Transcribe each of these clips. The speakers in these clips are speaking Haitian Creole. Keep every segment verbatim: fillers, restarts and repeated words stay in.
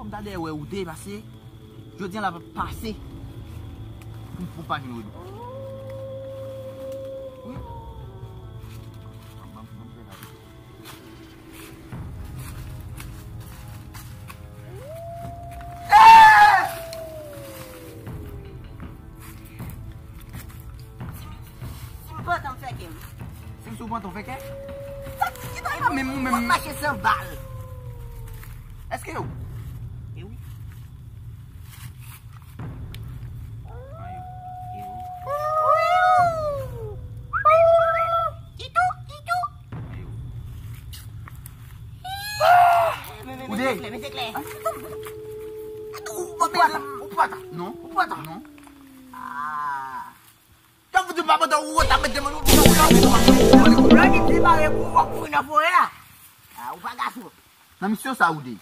Sa dèyè wè ou de pase. Jodi a l ap pase. Pou, pou pa jwenn Woody. Wi. Si m pantan, m fè kè m. Si m sou pantan, w fè kè? Sa ki ta nan menm ou menm. W ap mache san bal. Èske yo? E wi. An yo. E wi. Kitou, kitou. An yo. Ou de. Men se klè, men se klè. Ou pa ta, ou pa ta. Non, ou pa ta, non. Ah. Tan pou di m pa pantan ou ta mete men nou. Lò di di mare pou w ap kouri nan forè a. Ah, ou pa gason. Nan misyon sa ou de.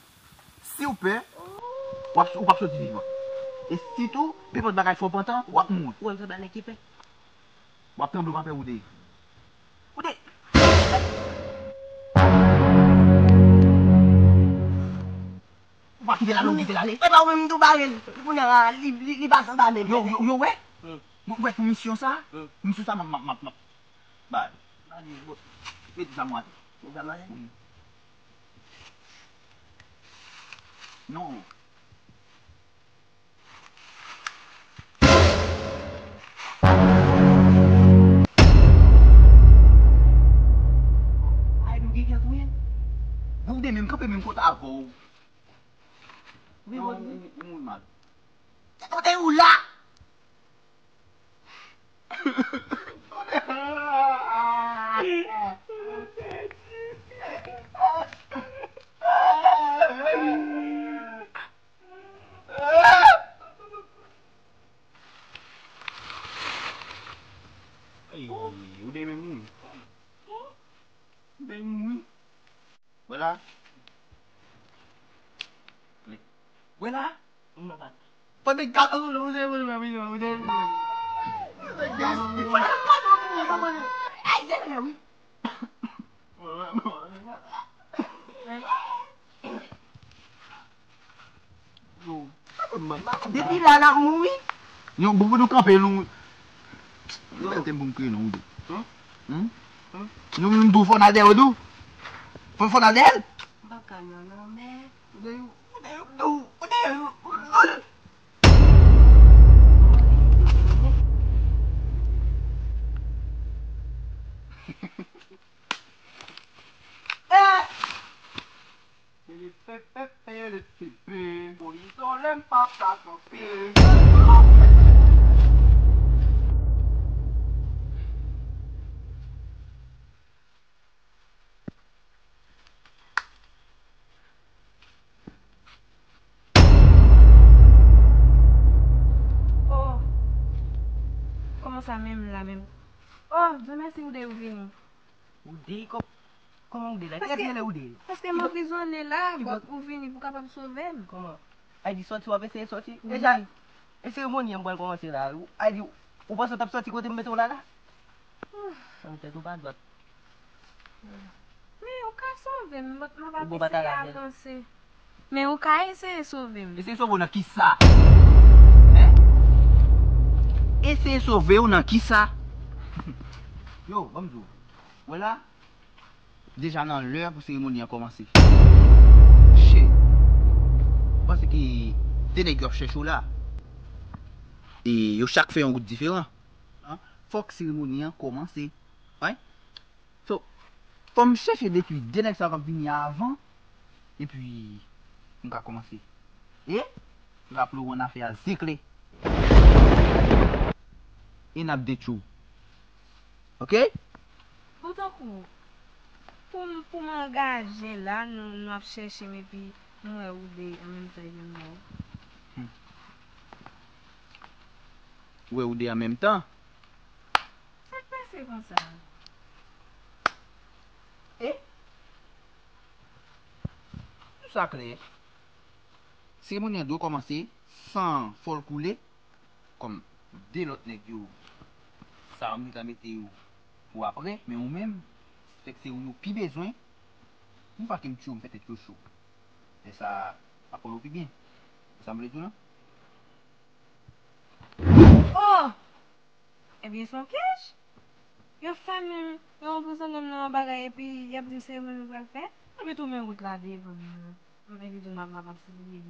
Si w pè, w ap, ou p ap soti vivan. E sitou, nenpòt bagay fè w pantan, w ap mouri. Ou wè m sanble ak nèg ki pè? W ap tranble, w pa pè ou de. Ou de. Ou pa kite l ale, ou kite l ale. E pa ou menm tou bare l. Kounye a, li, li, li pase anba men m. Yo, yo, yo wè? Hmm. Mwen wè pou misyon sa. Hmm. Misyon sa, m ap, m ap, m ap, m ap. Ba. Ba li, bon. Mete sa mwen atè. Mete sa mwen atè? Wi. Non. Ay, nou gen kè touye. Goude menm, kanpe menm kote avè w. Wi, non, ou, ou mouri mal. Kote ou la? Ay, ou de menm mouri. Ou de mouri. Wè la. Wè la. Pandan gaz ou de, ou de, ou de, ou de. Ay, se vre, wi. Depi la, n ap mouri. Yon bout nou kanpe, nou. Mete m pou m kriye non, ou de. Hmm? Hmm? Nou, nou tou fò nan dèyè w tou. Fò, fò nan dèyè l. M pa ka non, non, men. Ou de, ou de, ou de, ou de. Eh! Pou izole m pa ka kanpe. Oh, kòman sa menm la menm? Oh, Dye mèsi ou de ou vini. Ou de kòm, kòman ou de la? Kiyès ki rele ou de? Paske m anprizone la, ou vini pou kapab sove m. Kòman? Ay di sòti, w ap eseye sòti. Wi. Deja, e seremoni an pral kòmanse la. Ay di, ou panse w t ap sòti kote m mete w la la? Ouf. An tèt ou pa dwat. Men ou ka sove m, m ap eseye avanse. Men ou ka eseye sove m. Eseye sove w nan kisa? Hein? Eseye sove w nan kisa? Yo, ban m di w. Wè la, deja nan lè pou seremoni an kòmanse. Shit. Ou panse ki de nèg yo ap chèche w la? E yo chak fè yon wout diferan. Hein? Fòk seremoni an kòmanse. Right? So, fò m chèche detwi de nèg sa yo k ap vini avan, epi m ka kòmanse. E, raple w, annafè a zekle. E n ap detwi w. Oke? Bon, tankou, pou m, pou m angaje la, nou, nou ap chèche m, epi m wè ou de an menm tan epi m wè w. Hmm. Ou wè ou de an menm tan? Sa k pase konsa? E? Tout sa klè. Seremoni an dwe kòmanse san fè l koule. Kòm de lòt nèg yo, sa yo m gentan mete yo pou apre, men ou menm, fèk se ou yo pi bezwen, m pa ke m tchou, m fè tèt yo cho. Lè sa a, ap konn ou pi byen. Ou sa m vle di w la? Oh! Ebyen, se yon pyèj. Yo fè menm, yo anprizone m nan yon bagay, epi y ap di m se yo menm yo pral fè. Epi tou men wout la devan m nan. Mwen epi tou m ap, m ap, m ap sou li.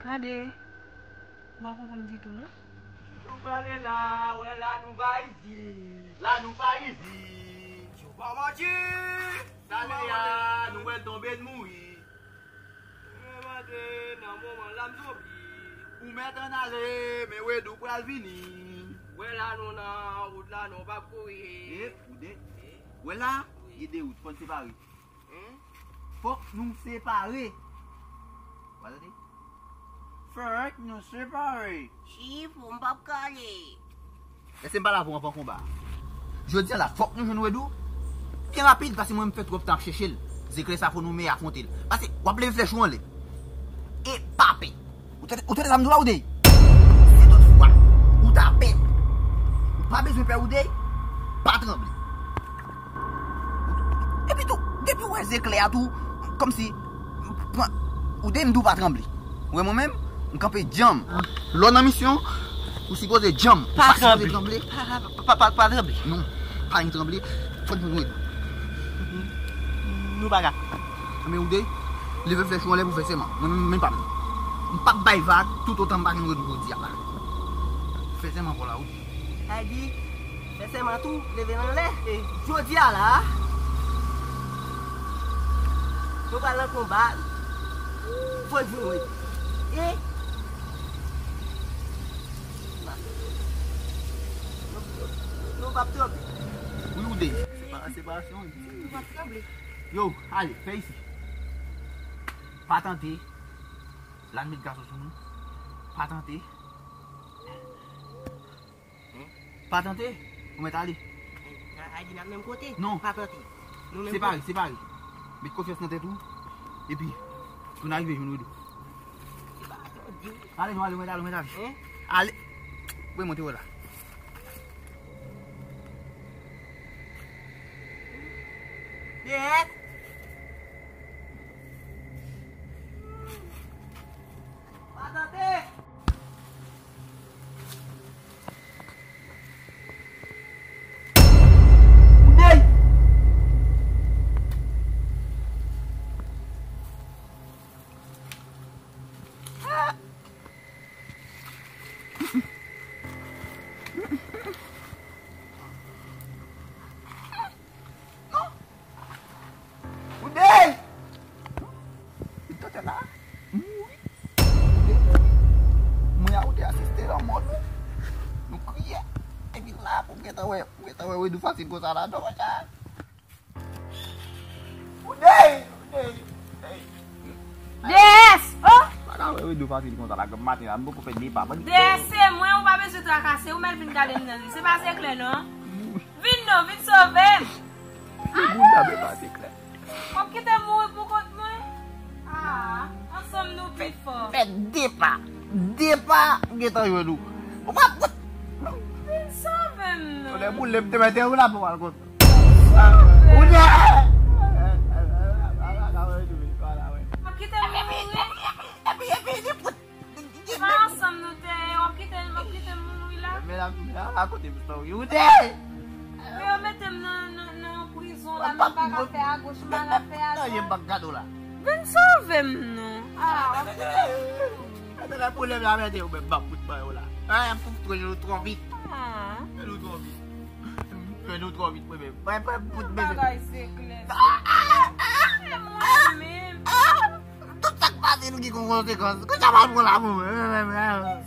Gade. M pa konprann ditou, non. Nou prale la, wè la nou pa izi. La nou pa izi. Yo pa manti. Sa le a, nou wè l tonbe, n mouri. Mwen mande nan moman la m zonbi. Ou mèt ann ale, men Wedou pral vini. Wè la nou nan wout la, nou p ap kouri. E, ou de. Wè la, gen de wout, fò n separe. Fòk nou separe. Ou pa tande? Fòk nou separe. Chif, m p ap kale. Lèse m pale avè w anvan konba a. Jodi a la, fòk nou jwenn Wedou byen rapid, paske mwen, m fè twòp tan ap chèche l. Zeklè sa fò nou men afwonte l. Paske w ap leve flèch ou anlè. E pa pè. Ou tande, ou tande sa m di w la, ou de? Si toutfwa ou ta pè, ou pa bezwen pè, ou de, pa tranble. Epi tou, depi w wè zeklè a tou, kòmsi, pran, ou de, m di w pa tranble. Ou wè mwen menm, m kanpe djanm. Lè w nan misyon, ou sipoze djanm. Ou pa sipoze tranble. Pa, pa, pa, pa, pa tranble. Non, pa gen tranble. Fò n jwenn Wedou. Nou pa ka. Men ou de, leve flèch ou anlè pou fè sèman. Mwen menm, men pa m. M p ap bay vag toutotan m pa jwenn Wedou jodi a la. Fè sèman pou la, wi. Agi, fè sèman tou, leve l anlè. E jodi a la, nou pral nan konba. Fò n jwenn Wedou. E nou p ap tranble. Wi, ou de. Sepa-, separasyon, wi. Nou p ap tranble. Yo, ale, fè isi. Pa tante. La n met gason sou nou. Pa tante. Pa tante. Ou mèt ale. A, a di n ap menm kote? Non. Pa tante. Nou menm kote. Separe, separe. Met konfyans nan tèt ou. Epi, pou n arive jwenn Wedou. Se pa sa w di. Ale, nou ale, ou mèt ale, ou mèt ale. Hein? Ale. Ou monte wè la. Dèyè. Pa tante. Ou dey. Non. Ou dey! Li t antre la, mouri. Ou dey! Mwen a ou te asiste lanmò nou. Nou kriye. Epi la, pou m gentan wè, pou m gentan wè Wedou fasil konsa la, non, monchè. Ou dey! Ou dey! Ou dey! Deyès! Oh! Pa ka wè Wedou fasil konsa la, granm maten la, m poko fè de pa, ban li. Deyès, se mwen, ou pa bezwen trakase, ou mèt vin gade m nan zye. Se pa sekrè, non. Vin non, vin sove m. Se bouda, men pa sekrè. W ap kite m mouri pou kont mwen? Ah, ansanm nou pi fò. Fè de pa. De pa, gentan jwenn ou. Ou pa pot. Vin sove m non. Ou lè boule m te mete ou la pou al kont. Ou lè. W ap kite m mouri? Epi, epi, epi, epi, Pa ansanm nou te ye, w ap kite m, w ap kite m mouri la? Men la, men la, akote m sa wi, ou te! Men yo mete m nan, nan, nan yon prizon la, m pa ka fè agoch, m pa ka fè adwat. Vin sove m non. Ah, w ap kite m mouri. Gade la pwoblèm la mete ou menm m ap fout ban yo la. Ah, m fout pran nou twò vit. Ah. Pran nou twò vit. Pran nou twò vit mwen menm. Mwen, mwen, fout mwen. Bagay se klè, se klè. Se mwen menm. Tout sa k pase nou gen konsekans. Kòman sa pral pran la pou mwen?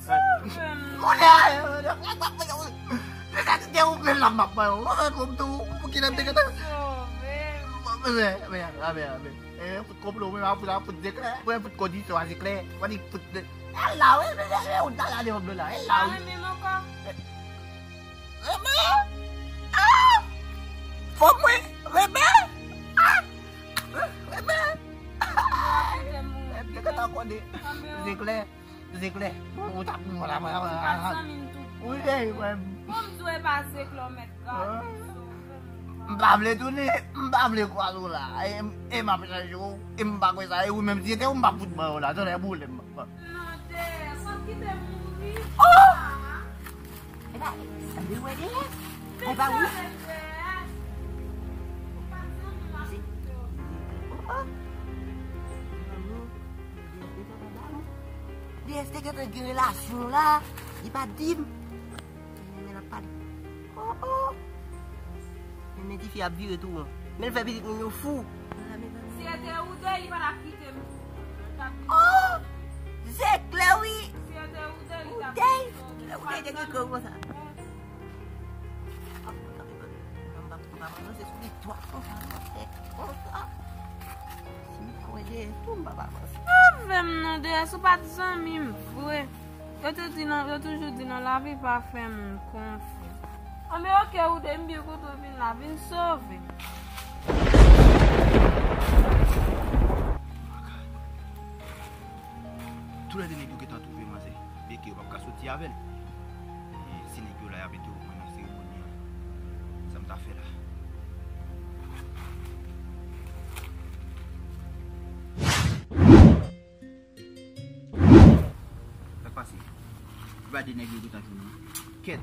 Sove m. Monè, monè, monè, monè, monè. Se sa ki te ou menm la m ap pran yo. Mwen, mwen, mwen, mwen, pou ki lè m te gentan. Sove m. Mwen, mwen, mwen, mwen, mwen. E, fout konplo, mwen, mwen, fout, fout zeklè. Mwen, fout kondisyon a zeklè. Mwen, di fout de. El la, wi, men, men, men, ou ta gade yon blo la. El la, wi. Renmen m ankò. Renmen? Ah! Fò mwen renmen? Ah! Renmen? Kite m mouri. Epi, kanta konnen. Zeklè, zeklè. Ou t ap mouri la, mwen, mwen. Ou te, mwen. Bon, m di w e pa zeklè w mèt gade. M pa vle tounen, m pa vle kwaze w la. E, e m ap chèche w, e m pa kwè sa, e ou menm si se te ou m p ap fout ban w la, tande boule m. Non, Dè, sa kite m mouri. Oh! E pa, e pa ou? Ou pa zanmi m ap kite w. Oh, oh. Dè, se te gentan gen relasyon la, li pa t di m. Men, men l ap pale. Oh, oh. Men, men tifi ap vire tou, an. Men l fè pitit moun yo fou. Si se te ou de, li pa t ap kite m tou. Oh! Se klè, wi. Si se te ou de, li t ap kite m. Ou de, ou de, te gen kran konsa. M p ap, m p ap avanse sou li twa konsa, non, se konsa. Si m ta wè dèyè tou, m p ap avanse. Sove m non, Dè, si w pa t zanmi m vre. Yo te di nan, yo toujou di nan lavi pa fè moun konfyans. Anben, oke, ou de, m byen kontan w vin la, vin sove m. Toulède nèg yo gentan twouve manzè, byen ke yo p ap ka soti avè l. E si nèg yo la y ap entèwonp mwen nan seremoni an, sa m ta fè la? Sa k pase? Gade nèg yo gentan jwenn mwen. Kèt,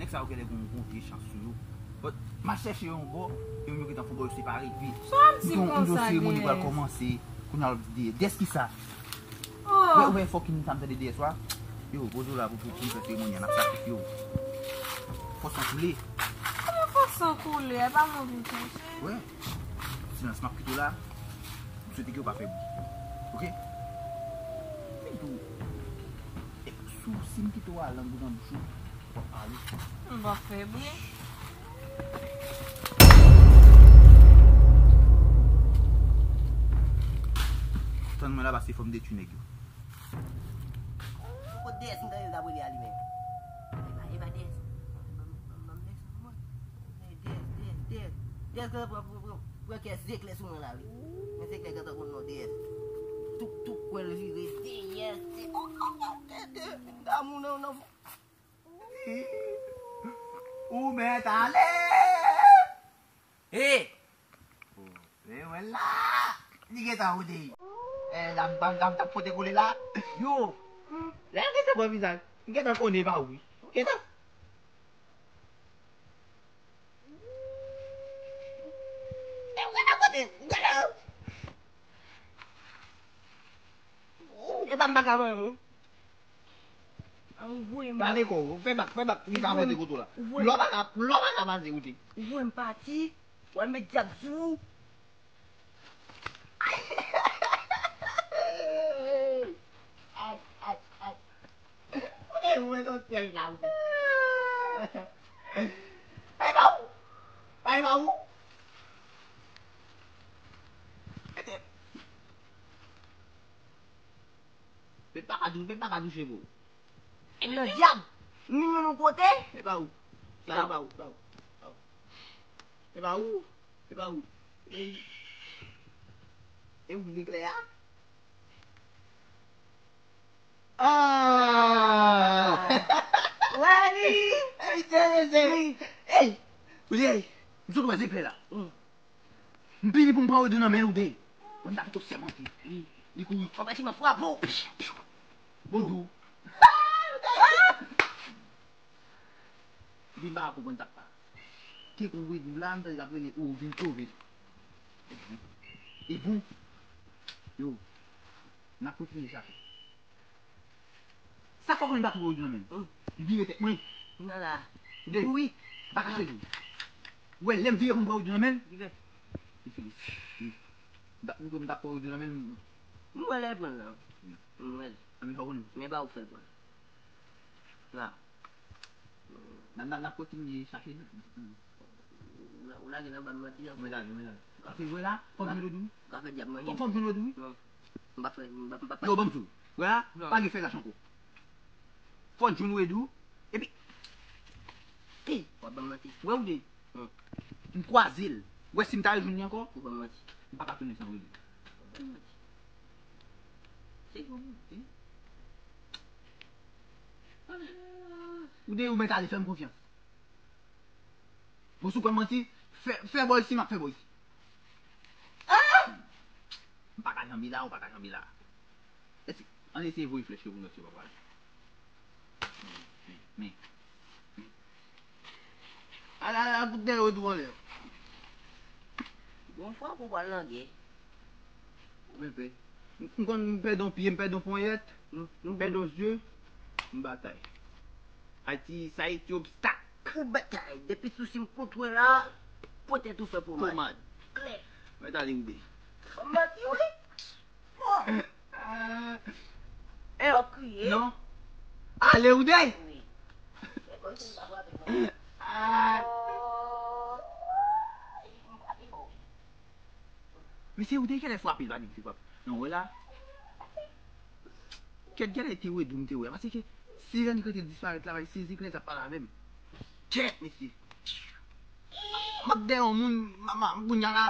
nèg sa yo genlè gen yon gwo vye chans sou yo. But, m al chèche yo yon bò, e yo gentan fè yon bò yo separe. Epi, sa w ap di konsa, seremoni pral kòmanse. Kounye a w ap di Dès, Dès kisa? Oh. Ou wè, ou wè fucking sa m tande Dès wa? Yo, poze w la pou, pou, pou m fè seremoni an, n ap sakrifye w. Fò san koule. Kòman fò san koule? E pa mwen vin chèche. Wè. Silans, m ap kite w la. M swete ke w pa fè bri. Oke? Epi tou, e, si w, si m kite w al nan bout nan bouch ou, w ap pale. M p ap fè bri. Tann mwen la, paske fò m detwi nèg yo. Kot Dès m tande l t ap rele a li menm? E pa, e pa Dès. Ban m, ban m, ban m Dès pou mwen. Dès, Dès, Dès. Dès gentan pran, pran, pran, pran kè zeklè sou mwen la, wi. Men zeklè gentan konn non Dès. Touk, touk, kwè l vire. Dès, Dès. Oh, oh, oh, Dès, Dès. Damou nan, nan. Ou mèt ale! Hey! Men wè la! Li gentan rode. Eh, dam, dam, dam, t ap pote kole la. Yo! Lè l gentan pran vizaj, m gentan konnen pa ou wi. Ou gentan. Eh, ou gentan konnen, ou gentan. E pa m pa ka vann ou. An, ou voye m. Pale kò w, fè bak, fè bak, li ka monte kote w la. Lò pa ka, lò pa ka pase kote. Ou voye m pati, w al met dyab sou ou. Ay, ay, ay. Kote mwen sot sèl la ou. Ay, pa ou. Ay, pa ou. Pep pa ka tou, pep pa ka touche pou. Nan dyab. Ni menm yon kote. E pa ou. Sa e pa ou, pa ou, pa ou. E pa ou. E pa ou. E, e ou ki gen klè a? Ah! Wè li! Ey, ey, ey, ey! Ey! Ou di, ey! M sot wè zeklè la. M pini pou m pran Rodou nan men ou de. Mwen ta pito sèmante. Li kouri. Fò pati mwen frape w. Bonjou. Li pa konprann sa k pa. Te kou Rodou la, m tande l ap rele ou vin sove. E bon. Yo. N ap kontinye chache. Sa fòk mwen pa twouve w nan men l. Li vire tèt mwen. Nan la. Ou kouri. Pa kache tou. Ou wè lè m vire pou m pran w nan men l. Li fini. M t ap, m t ap pran w nan men l. M wè lè l pran l la. M wè l. Anben fòk ou. Men pa ou fè l pran l. La. N ap, n ap, n ap kontinye chache. Ou la, ou lage nan ba m manti ankò. Mwen lage, mwen lage. Paske vre la, fòk jwenn Rodou. Ka fè dyab manje. Fòk, fòk jwenn Rodou wi. Non. M pa fè, m pa, m pa. Yo, ban m di w. Vre la, pa gen fè lach ankò. Fòk jwenn Rodou. Epi, pi. W ap ban m manti. Wè ou de. M kwaze l. Wè si m ta rejwenn li ankò. Ou ban m manti. M pa ka tounen san Rodou. W ap ban m manti. Se bon. Ou de ou mèt ale fè m konfyans. Bon, si w kwè m manti, Fè, fè bòy si m ap fè bòy si. Ah! M pa ka janbe la, ou pa ka janbe la. Èske, ann eseye voye flèch yo pou nou wè si yo pa pral. Men, men, men. Ala, ala, kout dèyè yo tou anlè. Gon fwa pou pral nan gè. Ou menm pè. M, m konn m pèdi yon pye, m pèdi yon ponyèt, m, m pèdi yon zye, m batay. Ayiti, sa Ayiti obstak. Ou batay, depi sou si m kontwè la, pote tou fè pomad. Pomad. Klè. Mèt ale ou de. Manti wi. Oh. Ah. E w ap kriye. Non. Ale ou de. Wi. E konn si m pa frape non. Ah. Oh. M frape fò. Mesye, ou te genlè frape l, pa di m se frape. Non, wè la. Kèt, genlè te wè, di m te wè. Paske si Jeannick rete disparèt la, bay sezi, kounye sa ap pale avè m. Kèt, mesye. M ap dèyè yon moun, m, m, kounye a la.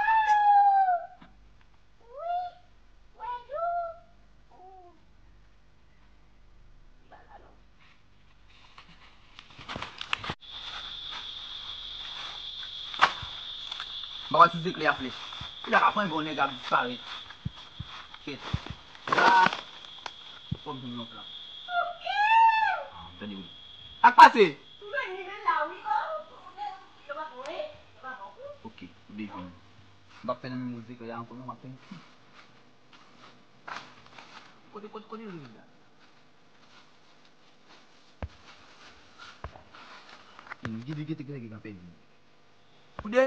M pa wè sou se klè a flèch. Ou ta ka pran yon nèg ap disparèt. Kèt. La. Fò m jwenn yon plan. Ah, tande wi. Ak pase. Ok, ou devine. M pa fè nan menm se klè a ankò non, m ap fè. Kote, kote, kote l rive la? Gide, gide, gide, gide, gade. Koude?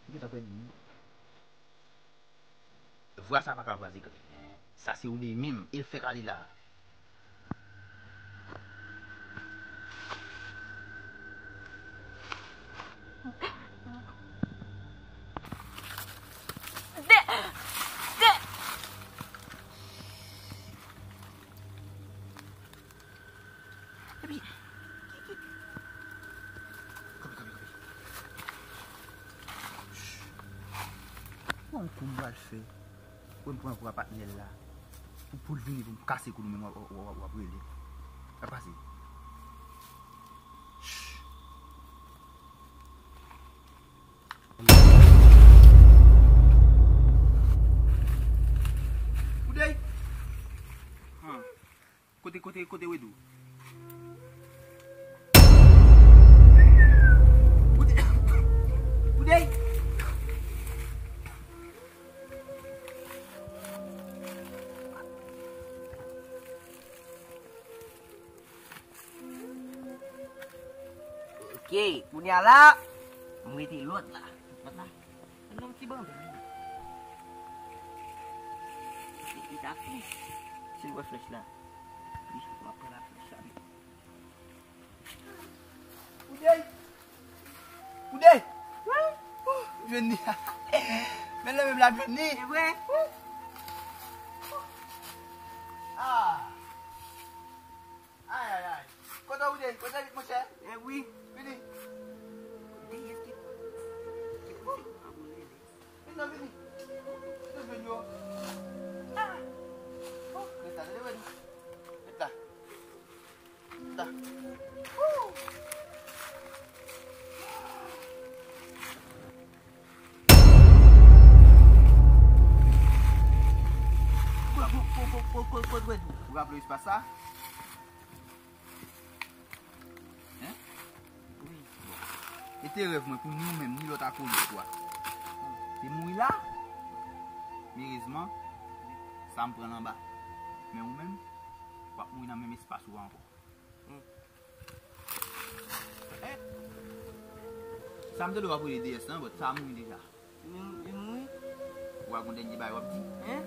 Gade, gade. Vwa sa pa ka vwa se klè. Sa se ou de menm, e l fèk ale la. Epi, kanpe, kanpe, kanpe. Bon, kou m pral fè. Pou m pran vwa patnè l la. Pou, pou l vini, pou m kase kou nou menm w ap, w ap, w ap, w ap rele. Sa pase. Koudèy! Kote, kote, kote Wedou? Koudèy! Koudèy! Ok, kounye a la, m rete lòt la. Lòt la. Nan ti bande. Li ta fou. Si l wè flèch la, li va pran la flèch la. Koudèy! Koudèy! Jwenn li. Men lè menm la jwenn li. E vre? Ah! Ay, ay, ay. Kote ou ye? Kote vit, monchè? E wi. Vini. Kote eske, eske pa pou rele? Vini non, vini. Vini, vini, yo. Ah! Oh, ret la, tande, vini. Ret la. Ret la. Woo! Ou raple espas sa? Hein? Wi. Bon. E te rèv mwen pou ni ou menm, ni lòt akolit ou a. Te mouri la. Men erezman, sa m pran l anba. Men ou menm, w ap mouri nan menm espas ou a ankò. Sa m tande w ap rele D S lan, but sa a mouri deja. Li, li mouri? Ou a gon dènye bagay w ap di? Hein?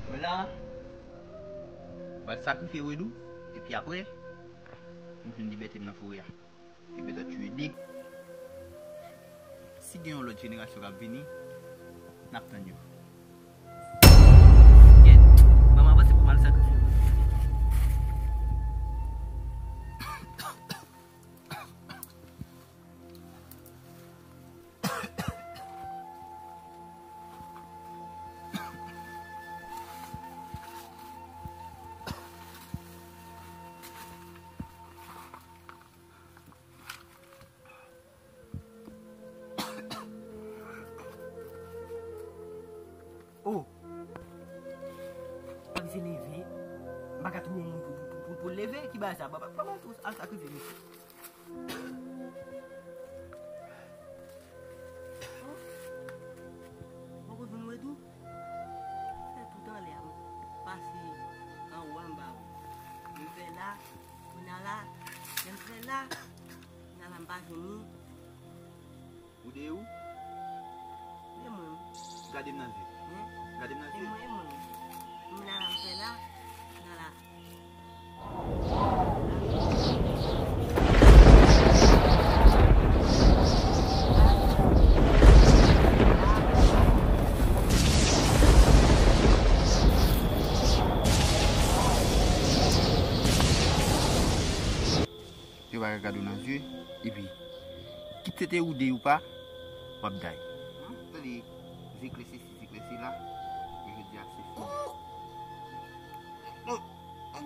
Mwen la, m al sakrifye Wedou, epi apre, m jwenn libète m nan forè a. Li petèt tiye de. Si gen yon lòt jenerasyon k ap vini, n ap tann yo. Kèt, ban m avanse pou m al sakrifye w. Oh! Mwen se leve. M pa ka twouve yon moun pou, pou, pou, pou leve. Ki bagay sa? Papa, papa, tou, al sakrifye misye. Bon, bon, bon, bon, bon. Fè tout anlè a, m pase anwo anba. M fè la, kounye a la, lè m fè la, kounye a la m pa jwenn li. Ou de ou? E mwen. Gade m nan zye. Hein? Gade m nan zye. E mwen, e mwen. M la, la m fè la, la, la. Yo pa ka gade w nan zye, epi kit se te ou de ou pa, w ap day. Tande, zeklè sesi, zeklè sela, men jodi a se fini.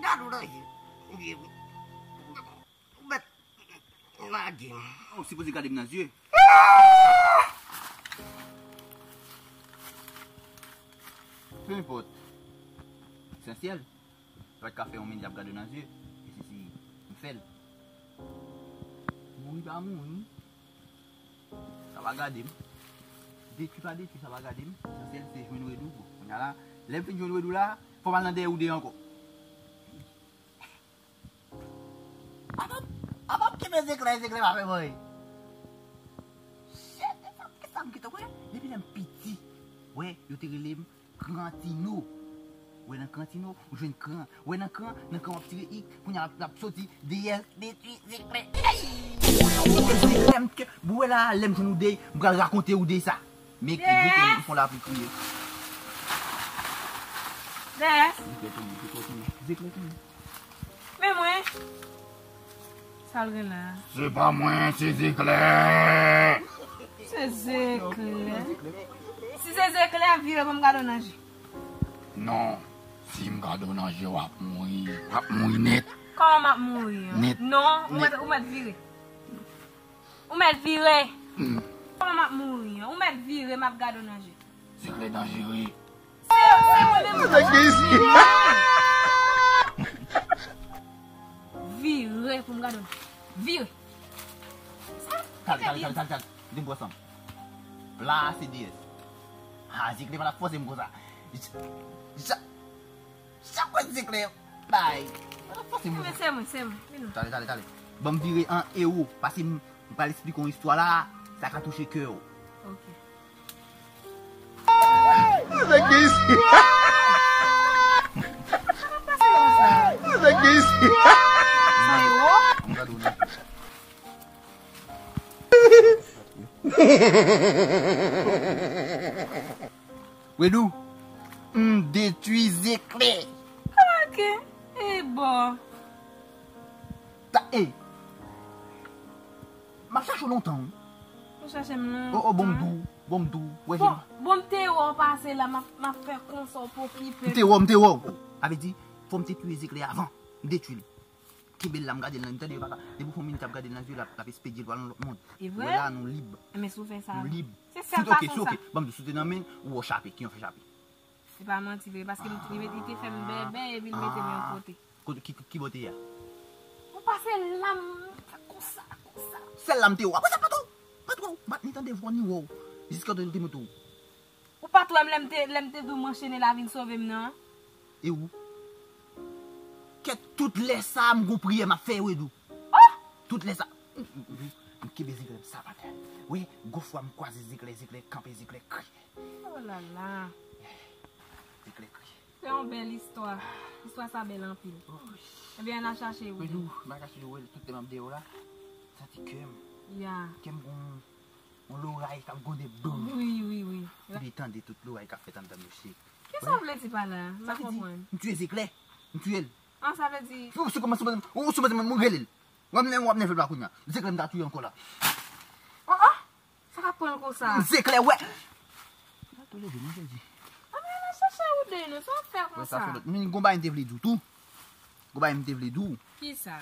Gade w nan zye. Ou mèt lage m. Ou sipoze gade m nan zye. Pe enpòt. Esansyèl. Yo pa t ka fè yon minit ap gade w nan zye. E si, si m fè l. Mouri pa mouri. Sa pa gade m. Detwi pa detwi, sa pa gade m. Esansyèl se jwenn Redou. Kounye a la, lè m fin jwenn Redou la, fò m al nan dèyè ou de ankò. Apa, apa m kenbe zeklè, zeklè pa fè mwen. Shit, e sa, e sa m gentan wè. Depi lè m piti, wè, yo te rele m Gran Tino. Wè nan Gran Tino, ou jwenn kran. Wè nan kran, nan kran w ap tire ik, kounye a l ap soti, D S, detwi, zeklè. Ey! Zeklè, m ke, bwè la, lè m jwenn ou de, m pral rakonte ou de sa. Men ki gri ke m fon lapli kriye. Dèyè. Zeklè tounen, zeklè tounen, zeklè tounen. Men mwen. Sa l gen la? Se pa mwen, se zeklè. Se zeklè. Si se zeklè, vire pou m gade w nan je. Non, si m gade w nan je, w ap mouri. W ap mouri nèt. Kòman m ap mouri an? Nèt. Non, ou mèt, ou mèt vire. Ou mèt vire. Hmm. Kòman m ap mouri an? Ou mèt vire, m ap gade w nan je. Zeklè danjere. Se, se mwen menm. Nèg gen isi. Vire pou m gade w. Vire. Sa? Tale, tale, tale, tale, tale. Di m pran san m. La, se D S. Ha, zeklè pa t ap fòse m konsa. Ja, ja. Sa kwè di klè bay. Fòse mwen. Men se mwen, se mwen. Vin non. Tale, tale, tale. Ban m vire an ewo. Paske m, m pral esplike yon istwa la. Sa ka touche kè w. Ok. Nèg gen isi. Nèg gen isi. Sa ewo. Gade w nan. Wedou, m detwi zeklè. Ok. E bon. Ta, e. M ap chache w lontan, wi. Ou chache m lontan? O, o, bon, m di w, bon, m di w. Wè, bon, bon, m te wè w pase la, m ap, m ap fè konsa w pa okipe m. M te wè w, m te wè w. Sa vle di, fò m te touye zeklè avan. M detwi l. Kenbe l la, m gade l nan, tande, yo pa ka. Depi w fè yon minit ap gade l nan zye, l ap, l ap espedye l pral nan lòt mond. E vre? Wè la, nou lib. Enben, si w fè sa. Nou lib. Se sèl fason sa. Si w te nan men, ou wè w chape, ki yon fè chape. Se pa manti vre, paske m, li met, li te fè m bèbè, epi l mete m yon kote. Kote, ki, ki bò te ye a? Ou pase la, m fè konsa, konsa. Sèl la m te wè w. Apre sa, pa twò, pa twò, m pa t ni tande vwa w, ni wè w. Jiskaske w te monte w. Ou pa t wè m lè m te, lè m te di w m anchene la vin sove m nan? E ou? Kèt tout lè sa a, m gon priyè m ap fè, Wedou. Oh! Tout lè sa. M kenbe zeklè m sa pa tè. Wi, gon fwa m kwaze zeklè, zeklè kanpe, zeklè kriye. Oh la la. Zeklè kriye. Se yon bèl istwa. Istwa sa bèl anpil. Ebyen, ann al chache Wedou. Wedou, m al chache Wedou, tout lè m ap dèyè w la. Santi kè m. Ya. Kè m gon Yon loray k ap gwonde boum. Wi, wi, wi. Epi tande tout loray k ap fèt anndan milkshake. Kisa w vle di pa la? M pa konprann. M tiye zeklè. M tiye l. An, sa vle di. Ou sou kòman, ou sou mwen, mwen rele l. W ap nève, w ap nève l pa kounye a. Zeklè m ta touye ankò la. Oh, oh! Sa k ap pran l konsa? Zeklè, wè. Mwen toujou vin, mwen te di. A, men, al chache Woody, non, sa w ap fè konsa? Men gon bagay m te vle di w tou. Gon bagay m te vle di w. Kisa?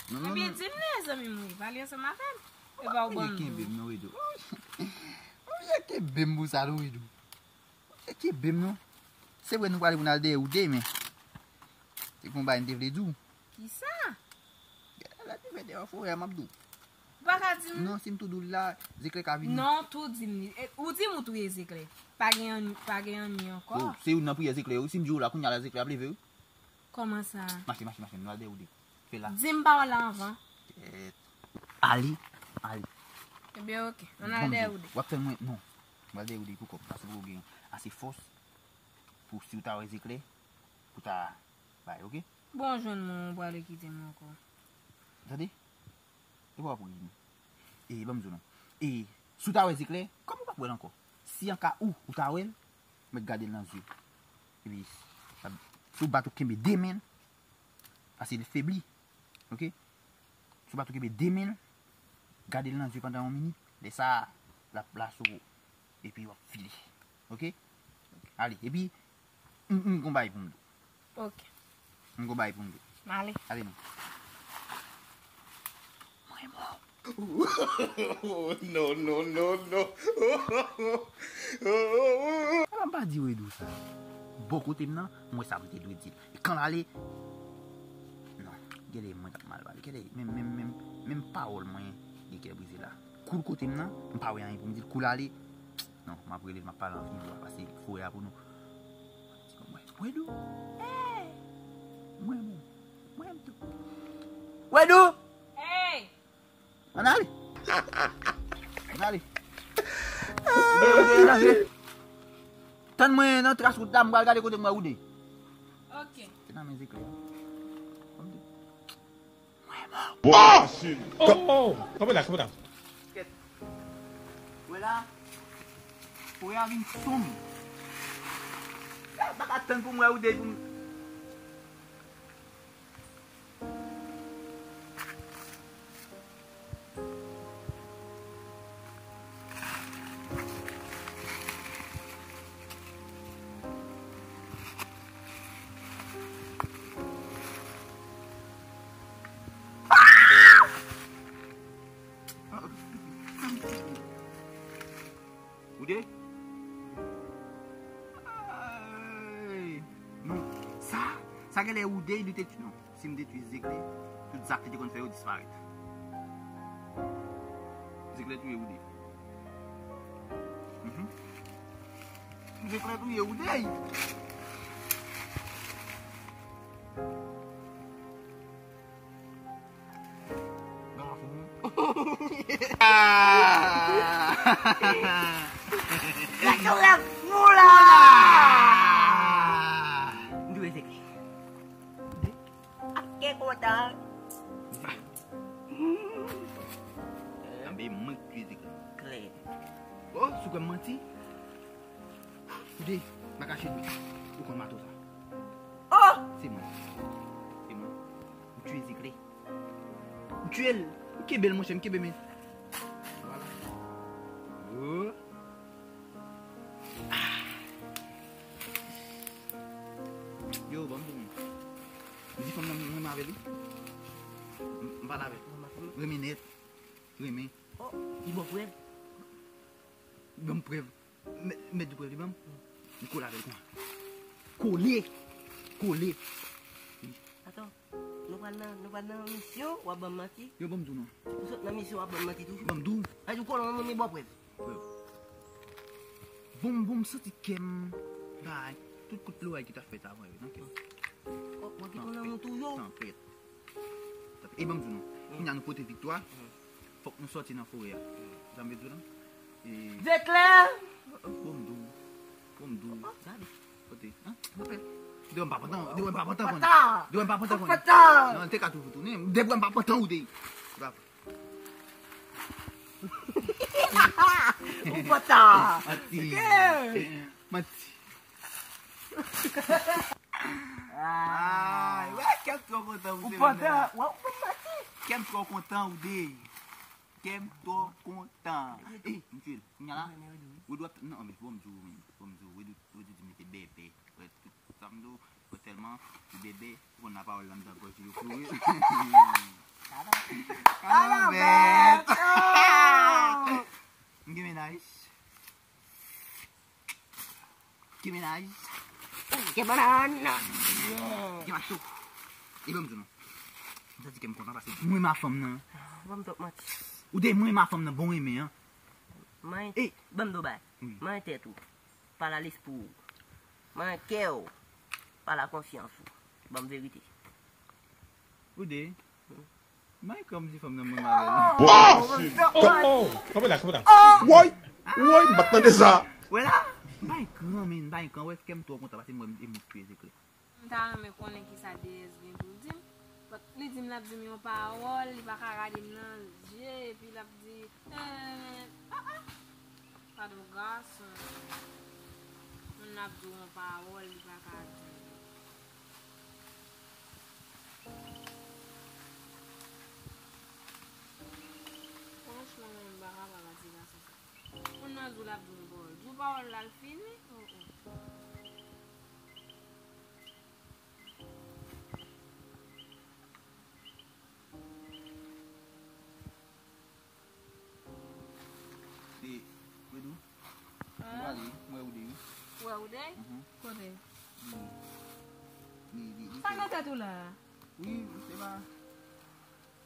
Non, non, non. Ebyen, di m li, zanmi m, wi. Pale ansanm avè m. E pa w ban m. Kenbe m, non, Wedou. Ou kenbe m pou sa, non, Wedou. Ou kenbe m, non. Se vre, nou prale pou n al dèyè Woody, men se gon bagay m te vle di w. Kisa? Gade la, li vè dèyè forè a, m ap di w. Ou pa ka di m. Non, si m tou di w la, zeklè ka vini. Non, tou di m li. E, ou di m ou touye zeklè. Pa gen ann-, pa gen anyen ankò. Oh, se youn nan priyè zeklè yo. Si m di w la, kounye a la zeklè ap leve, wi. Kòman sa? Mache, mache, mache, nou al dèyè Woody. Fè la. Di m pawòl la anvan. Kèt. Ale, ale. Ebyen, oke. Ann al dèyè Woody. W ap fè mwen, non. Mwen al dèyè Woody pou kò m. Paske pou gen ase fòs pou si w ta wè zeklè, pou ta bay, oke? Bon, jwenn mwen, ou prale kite m ankò. Tande? E pa w ap ri, non. E, ban m di w non. E, si w ta wè zeklè, kòman w p ap wè l ankò? Si an ka ou, ou ta wè l, mèt gade l nan zye. Epi, si w bat ou kenbe de men l, paske l febli. Oke? Si w bat ou kenbe de men l, gade l nan zye pandan yon minit. Lè sa a, l ap lase w. Epi w ap file. Oke? Ale. Epi, m, m gon bagay pou m di w. Oke. M gon bagay pou m di w. Ale. Ale non. Mwen mò. No, no, no, no. Ala m pa di Wedou sa. Bò kote m nan, mwen sa m te dwe di l. E kan l ale, non, gade mwen k ap mal pale. Gade, menm, menm, menm, menm pawòl mwen gen kè brize la. Kou l kote m nan, m pa wè anyen pou m di l. Kou l ale, non, m ap rele l, m ap pale an vivo a, paske forè a pou nou. Mwen, Wedou. Hey! Mwen, mwen, mwen tou. Wedou! Hey! Ann ale. Ann ale. Tann mwen nan tras wout la, m pral gade kote m wè Woody. Oke. Se nan men zeklè. Mwen mò. Oh! Oh! Kanpe la, kanpe la. Kèt. Wè la. Forè a vin sonm. M pa ka tann pou m wè Woody pou m. Woody? Ay! Non, sa, sa genlè Woody li te tchou non. Si m detwi zeklè, tout zak li te konn fè yo disparèt. Zeklè touye Woody. Mhm. Zeklè touye Woody. Nan mafou. Lè yo lè fou la. M dwe zeklè. Ake kontan. Tanbe mwen ki di klè. Oh, si w kwè m manti. Koute, m pa kache dwe. Ou konn mato sa. Oh! Se mwen. Se mwen. M tiye zeklè. M tiye l. M kenbe l, monchè, m kenbe men. Vwala. Oh. Yo, ban m di nou. M di fanm nan m renmen avè li. M, m pale avè l. Renmen nèt. Renmen. Oh, li ba w prèv? Li ban m prèv. Mèt, mèt di prèv li ban m. M kole avè l konsa. Kole. Kole. Wi. Atann. Nou pral nan, nou pral nan misyon, w ap ban m manti. Yo, ban m di w non. Ou sot nan misyon, w ap ban m manti toujou. Ban m di w. Ay, ou konnen mwen, men ba w prèv. Prèv. Bon, bon, m santi kè m bay tout kout loray ki t ap fèt avan yo nan kè m. Oh, mwen ki ton lanmou toujou. Tanpri. Tanpri. E ban m di w non. Kounye a nou pote viktwa. Fòk nou sòti nan forè a. Sa m vle di w la? E zeklè! Bon, m di w. Bon, m di w. Gade. Kote? Hein? Devan m pa pantan, devan m pa pantan konnen. Devan m pa pantan konnen. Non, te ka toujou tounen. Devan m pa pantan ou te. Se pa vre. Ou pantan. Manti. Manti. Ay, wè, kè m twò kontan pou semèn nan. Ou pantan. Wè, ou pantan. Kè m twò kontan, Woody. Kè m twò kontan. Ey, m tchwil. Kounya la, Woody w ap, non, men, bon, m di w, men, bon, m di w, Woody, Woody di m li te bèbè. Wè, tout sa m di w, wè, tèlman, li bèbè, ou konn la pawòl la anndan gòj li yo kouri. Alabèt! Oh! M gen mennaj. Ki mennaj? Ki bannann? Yeah. Ki macho? E ban m di w non. M santi ke m kontan paske mwen renmen fanm nan. Ban m twòp manti. Ou te mwen renmen fanm nan bon renmen an. Mwen, ban m do bay. Wi. Mwen tèt ou. Pale a lespri w. Mwen kè w. Pale a konsyans ou. Ban m verite. Ou de. Bay kòm di fanm nan mwen avè l. Oh! Oh! Kanpe la, kanpe la. Woy! Woy, m pa t tande sa. Wè la, bay gran men, bay gran, wè kè m twò kontan paske m wè e moun ki peze kle. M ta renmen konnen kisa D S gen pou l di m. But li di m l ap di m yon pawòl, li pa ka gade m nan je, epi l ap di, eh, ah, ah. Gade yon gason. Moun nan ap di w yon pawòl, li pa ka di l. Franchman, mwen, m pa kapab ak ti gason sa. Moun nan di w l ap di w yon pawòl. Di w pawòl la, l fini? Oh, oh. E, Wedou, m prale, m wè Woody wi. Ou wè Woody? Mhm. Kote? Li, li, li, li. Sa nan tèt ou la? Wi, se pa,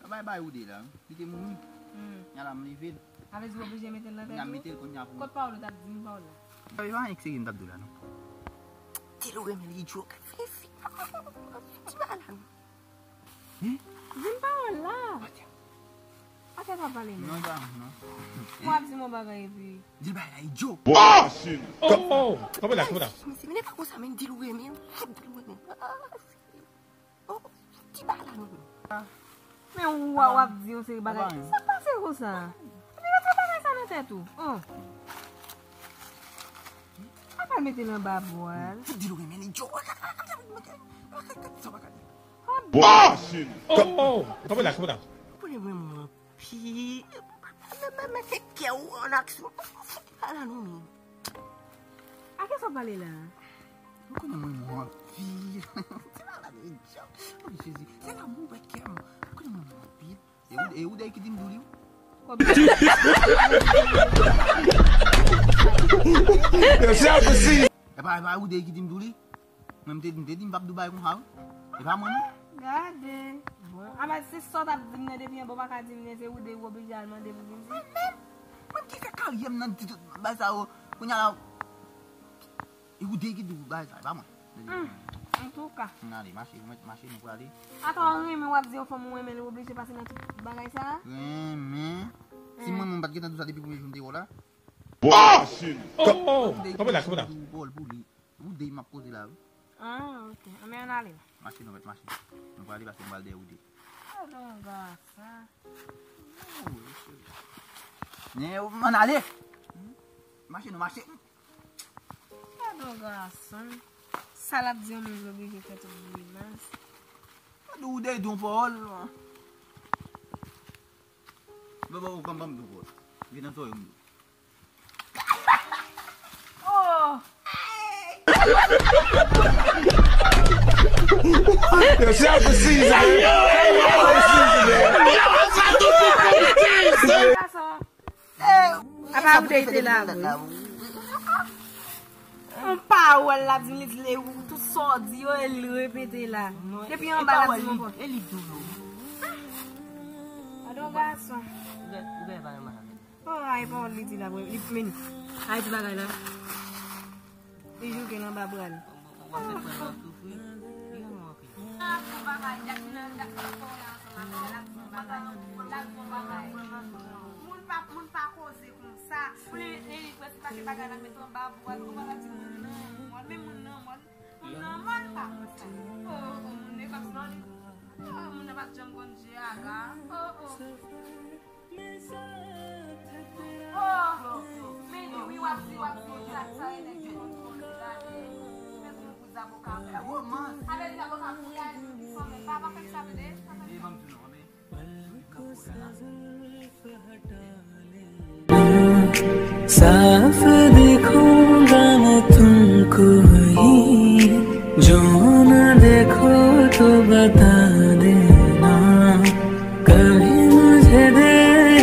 sa bay bay Woody la, wi. Li te mouri. Hmm. Yala m leve l. Sa vle di w oblije mete l nan tèt ou? M ap mete l kounye a pou. Kot pawòl ou t ap di m pawòl la? Sa pa anyen k serye m t ap di w la, non. Di l ou renmen l, idyo. Fè fi. Ti bagay la, non. Hein? Di m pawòl la. Atè. Atè pa pale non. Non, pa, non. W ap di m yon bagay epi. Di l bagay la idyo. Oh, oh, oh. Kanpe la, kanpe la. Mesye, men e pa konsa, men di l ou renmen l. Di l ou renmen l. Ah, oh, ti bagay la non. Men ou a, w ap di yon seri bagay. Sa k pase konsa? Epi mete bagay sa nan tèt ou. Oh. Pa pral mete l anba bwal. Fout di l ou renmen l, idyo. Sa w pa ka di. Oh, oh, oh. Kanpe la, kanpe la. Ou konnen mwen, mwen anpil. Mwen, mwen, mwen, se kè w an aksyon. Fout pa la non, men. A kiyès w ap pale la? Ou konnen mwen, mwen anpil. Se pa la, men, idyo. Oh, Jezi. Se lanmou, wè kè m. Ou konnen mwen, mwen anpil. E ou, e ou dèyè ki di m di w li, wi. Yo, se ap si. E pa, e pa ou dèyè ki di m di w li. Mwen, m te, m te di m p ap di w bagay konsa, wi. E pa mwen, non. Gade. Bon, a, men se sa w t ap di m nan depi anba, w pa ka di m nan, se ou dèyè ou oblije al mande pou vin di. Mwen menm, mwen ki fè karyè m nan di tout bagay sa yo. Kounye a la, E ou de ki di w bagay sa, e pa mwen. Hmm, antouka. Ann ale, mache, nou mèt mache, nou prale. Atò, renmen w ap di yon fanm ou renmen l, ou oblije pase nan tout bagay sa a? Renmen. Si mwen menm m pa t gentan di w sa depi premye jou m te wè w la. Bòs! Oh, oh, kanpe la, kanpe la. Ou de m ap koze la, wi. Ah, ok. Anben, ann ale. Mache, nou mèt mache. Nou prale paske m pral dèyè ou de. Gadon gason. Men, ann ale. Mache, nou mache. Gadon gason. Sa l ap di yon moun oblije fè tout grimas. Ou de, di yon pawòl. Bon, bon, bon, bon, bon. Vin nan zòrèy m. Oh! Yo, se a pou size. Apa ou te la, wi. Yon pawòl la di li, li, tout sa w di yo, e li repete la. Depi anba la di m ankò. E li tou yo. Gadon gason. Ou gen, ou gen pale mal avè l. Oh, ay, pawòl li di la, li vini. Ay, ti bagay la. Li jouke l anba bra l. Ou panse frè m ap soufri? Li renmen w anpil. L ap fè bagay, dat nan, dat nan kò la ansanm avè l, l ap fè bagay. L ap fè bagay. Moun pa, moun pa koze konsa. Moun e, e, li prèske pase bagay la, met anba bra l, kòman l ap di moun nan mò l, men moun nan mò l, moun nan mò l pa konsa. Oh, oh, moun nan kòmsi non li. Oh, moun nan pa t janm konn je aga. Oh, oh. Oh, oh, oh. साफ देखूंगा मैं तुमको ही, जो ना देखो तो बता।